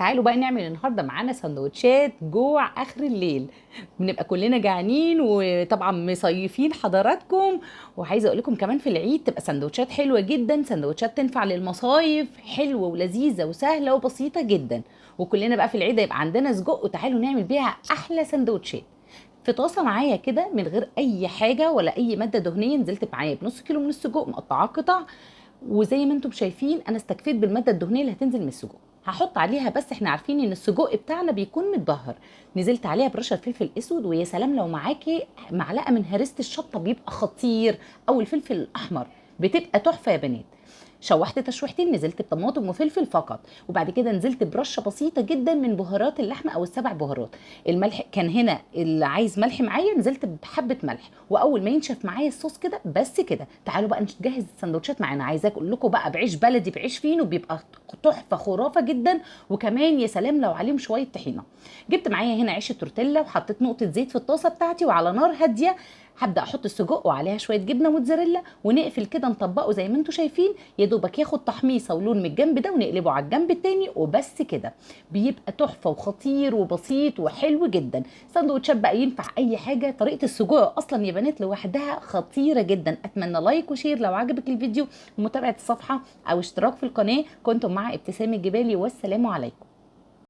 تعالوا بقى نعمل النهارده معانا سندوتشات جوع اخر الليل. بنبقى كلنا جعانين وطبعا مصيفين حضراتكم، وعايزه اقول لكم كمان في العيد تبقى سندوتشات حلوة جدا، سندوتشات تنفع للمصايف، حلوة ولذيذه وسهلة وبسيطة جدا، وكلنا بقى في العيد يبقى عندنا سجق، وتعالوا نعمل بيها احلى سندوتشات. في طاسه معايا كده من غير اي حاجة ولا اي مادة دهنية، نزلت معايا بنص كيلو من السجق مقطعاه قطع، وزي ما انتم شايفين انا استكفيت بالماده الدهنية اللي هتنزل من السجق، هحط عليها بس احنا عارفين ان السجق بتاعنا بيكون متبهر، نزلت عليها برشه فلفل اسود، ويا سلام لو معاكي معلقه من هريسه الشطه بيبقى خطير، او الفلفل الاحمر بتبقى تحفة يا بنات. شوحت تشويحتين، نزلت بطماطم وفلفل فقط، وبعد كده نزلت برشه بسيطة جدا من بهارات اللحمة او السبع بهارات. الملح كان هنا اللي عايز ملح معايا نزلت بحبه ملح، واول ما ينشف معايا الصوص كده بس كده. تعالوا بقى نجهز السندوتشات معانا. عايزه اقول لكم بقى بعيش بلدي بعيش فينو بيبقى تحفة خرافه جدا، وكمان يا سلام لو عليهم شوية طحينه. جبت معايا هنا عيش التورتيلا وحطيت نقطة زيت في الطاسه بتاعتي، وعلى نار هادية هبدا احط السجق وعليها شوية جبنه موتزاريلا، ونقفل كده نطبقه زي ما انتم شايفين، يا دوبك ياخد تحميصه ولون من الجنب ده ونقلبه على الجنب التاني وبس كده، بيبقى تحفة وخطير وبسيط وحلو جدا. سندوتشات بقى ينفع اي حاجة، طريقه السجق اصلا يا بنات لوحدها خطيرة جدا. اتمنى like و share لو عجبك الفيديو، ومتابعة الصفحة او اشتراك في القناة. كنتم مع ابتسام الجبالي، والسلام عليكم.